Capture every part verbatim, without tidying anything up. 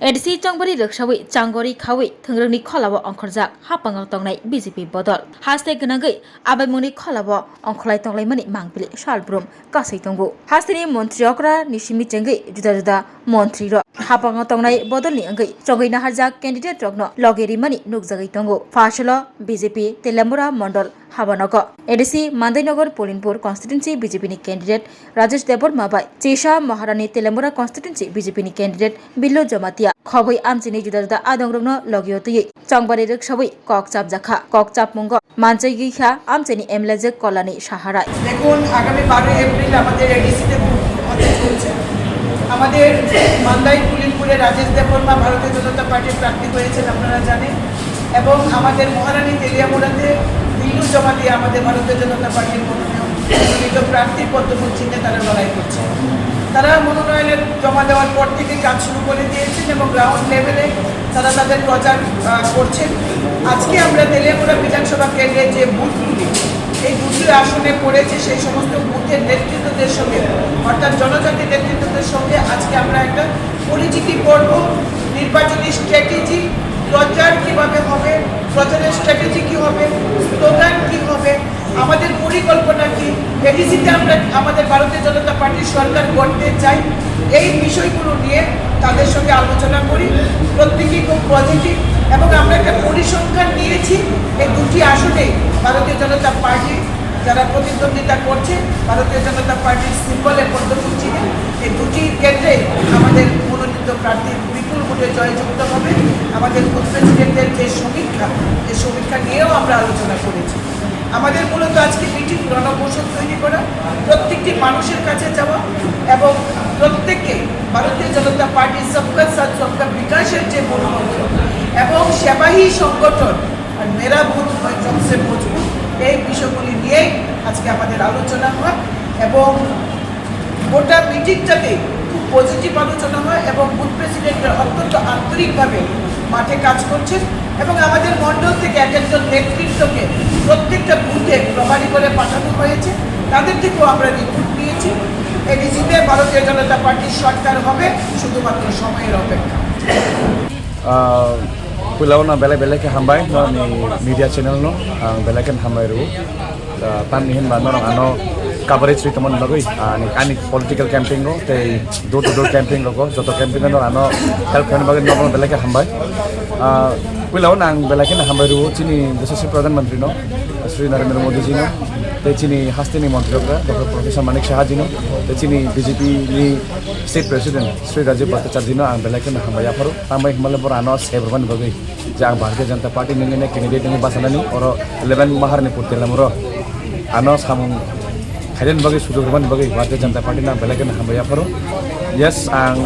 A D C chongbari rwksawi changori khawi thwngrwngni kholao ongkhorjak haphango tongnai B J P bodol. Haste gwnangwi abaimungni kholao ongkholai tonglaimani mangpili salbrum kasai tongo. Hasteni montri okra ni simi chengwi juda juda montri rok haphango tongnai bodolni wngwi chongwi naharjak candidate rokno loge rimani nukjagwi tongo. Phasalo B J P Telamura Mondol Habanogo A D C Mandainagar Polinpur constituency B J P ni candidate Rajesh Debbarma bai Chisa Maharani Telamura constituency B J P ni candidate Billu Jamatia khobwi amchini juda juda adongrokno logio twiwi chongbari rwksawi kok chapjakha. Kok chapmungo manchai gwi kha amchaini M L A je Kolani Saharai. দেখুন, আগামী বারোই এপ্রিল আমাদের এডিসিতে ভোট হতে চলছে। আমাদের মান্দাই পুলিনপুরে রাজেশ দেববর্মা ভারতীয় জনতা পার্টির প্রার্থী হয়েছেন, আপনারা জানেন, এবং আমাদের মহারানী তেলিয়ামুড়াতে বিল্লু জমাতিয়া আমাদের ভারতীয় জনতা পার্টির মনোনয়ন মনোনীত প্রার্থীর পদ্মফুল চিহ্নে তারা লড়াই করছে। তারা মনোনয়নের জমা দেওয়ার পর থেকে কাজ শুরু করে দিয়েছেন এবং গ্রাউন্ড লেভেলে তারা তাদের প্রচার, আহ, করছেন। আজকে আমরা তেলিয়ামুড়া বিধানসভা কেন্দ্রে যে বুথগুলি, এই দুটি আসনে পড়েছে, সেই সমস্ত বুথের নেতৃত্বদের সঙ্গে, অর্থাৎ জনজাতি নেতৃত্বদের সঙ্গে আজকে আমরা একটা পরিচিতি পর্ব, নির্বাচনী স্ট্র্যাটেজি, প্রচার কিভাবে হবে, প্রচারের স্ট্র্যাটেজি কি হবে, স্লোগান কি হবে, আমাদের পরিকল্পনা কি, এডিসিতে আমরা আমাদের ভারতীয় জনতা পার্টির সরকার গড়তে চাই, এই বিষয়গুলো নিয়ে তাদের সঙ্গে আলোচনা করি। প্রত্যেকেই খুব পজিটিভ এবং আমরা একটা পরিসংখ্যান নিয়েছি, এই দুটি আসনে ভারতীয় জনতা পার্টি যারা প্রতিদ্বন্দ্বিতা করছে, ভারতীয় জনতা পার্টির সিম্বলে পদ্মফুল চিহ্নে এই দুটি কেন্দ্রে আমাদের মনোনীত প্রার্থী বিপুল ভোটে জয়যুক্ত হবে। আমাদের বুথ প্রেসিডেন্টের যে সমীক্ষা, এই সমীক্ষা নিয়েও আমরা আলোচনা করেছি। আমাদের মূলত আজকে মিটিং রণকৌশল তৈরি করা, প্রত্যেকটি মানুষের কাছে যাওয়া এবং প্রত্যেককে ভারতীয় জনতা পার্টির সবকা সাথ সবকা বিকাশের যে মূলমন্ত্র এবং সেবাহী সংগঠন আর মেরা বুথ সবসে মজবুত, এই বিষয়গুলি নিয়েই আজকে আমাদের আলোচনা হয় এবং গোটা মিটিংটাতে খুব পজিটিভ আলোচনা হয় এবং বুথ প্রেসিডেন্টরা অত্যন্ত আন্তরিকভাবে মাঠে কাজ করছেন এবং আমাদের মণ্ডল থেকে এক একজন নেতৃত্বকে প্রত্যেকটা বুথে প্রভারী করে পাঠানো হয়েছে। তাদের থেকেও আমরা রিপোর্ট নিয়েছি। এডিসিতে ভারতীয় জনতা পার্টির সরকার হবে, শুধুমাত্র সময়ের অপেক্ষা। Ah, puila o no belai belai khe hambai, no ni media channel no ang belai khe hambai rw. Ah, tamni hinba norok ano coverage ri tongmani bagwi, ah, ani, ani political campaign o tei door to door campaign rogo, joto campaign o norok ano help khlaina bagwi norok belai khe hambai. Ah, puila o no ang belai khe hambai rw chini yashaswi Pradhan Mantri no, Shri Narendra Modi ji no, tei chini hasteni montri rok, Doctor Professor Manik Saha ji no, tei chini B J P ni State President Sri Rajib Bhattacharya no ang belai kheno hambai yapharo. Tambai himale boro ano sep rwmani bagwi je ang Bharatiya Janata Party ni nini candidate nini bachanani oro eleven Maharanipur Telamura ano samung khainani bagwi sujok rwmani bagwi Bharatiya Janata Party no ang belai kheno hambai yapharo. Yes, ang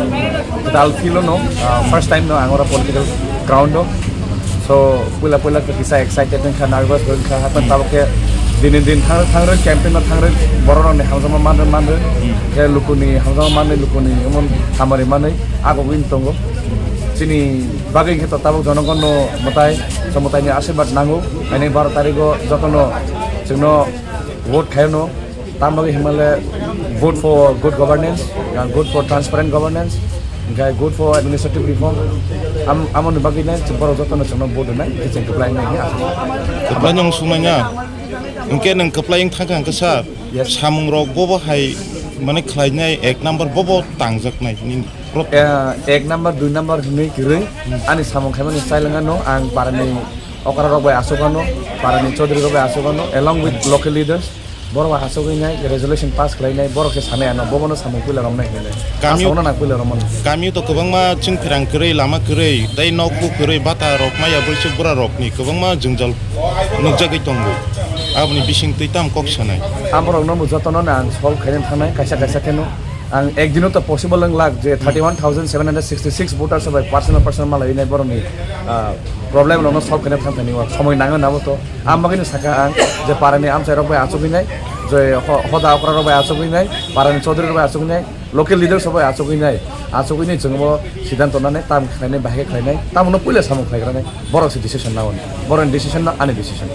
dal feel no, ah, first time no ang oro political ground o. So, puila puila khe kisa excited wngkha, nervous wngkha, haikhe tabuk khe dini din thang, thangrwi campaign o thangrwi borok rokni hamjakma manrwi manrwi, khe lukuni hamjakma manrwi lukuni emon hamari manwi agogwi tongo. Chini bagwi khe to tabuk jonogon no mwtai, so mwtai ni ashirbad nango, haini baro tarikh o jotono chwngno vote khaino. Tamoni himale vote for good governance, uh, good for transparent governance, hingke good for administrative reform. Am, amoni bagwi nai borok jotono chwngno vote rwnai, hingke chwng kwplai nai hwnwi asa. Kwplai nung sumanya, hingke nung kwplai wng thangkha hingke sir, yes, samung rok bobo hai mane khlainai ek number bobo tangjaknai nini. Eh, ek number, dui number hwnwi kwrwi, hmm, ani samung khaimani style wngkha no, ang parani okra rok bai asuk ano, parani chaudhuri rok bai asuk ano, along with local leaders. Borok bai asugwi nai, resolution pass khlai nai, borok se sanai ano, bobono samung puila romnai hinwi nai. Kamio, aswkno nang puila romano. Kamio to kwbangma chwng pherang kwrwi, lama kwrwi, tei nok bo kwrwi, bata rok maya, bwrwi bura rokni kwbangma jwngjal nukjagwi tongo. Aboni bisingtwi tamo kok sanai? Aborokno bo jotono nang solve khaina thangnai, kaisa kaisa kheno. Ang ek dino to possible wng lak je thirty one thousand seven hundred sixty six voters bai personal personal malai nai borokni, ah, problem rokno solve khaina thang thani o somoi nango nabo to. Ang bagwino sakha ang je parani amchai rok bai achugwi nai, je ho-, hoda okra rok bai achugwi nai, parani chaudhuri rok bai achugwi nai, local leaders rok bai achugwi nai, achugwi nai chwngbo siddhanto nanai tam khlainai, bahai khlainai, tamono puila samung khlaigra nai, borok se decision nago, borokni decision no ani decision.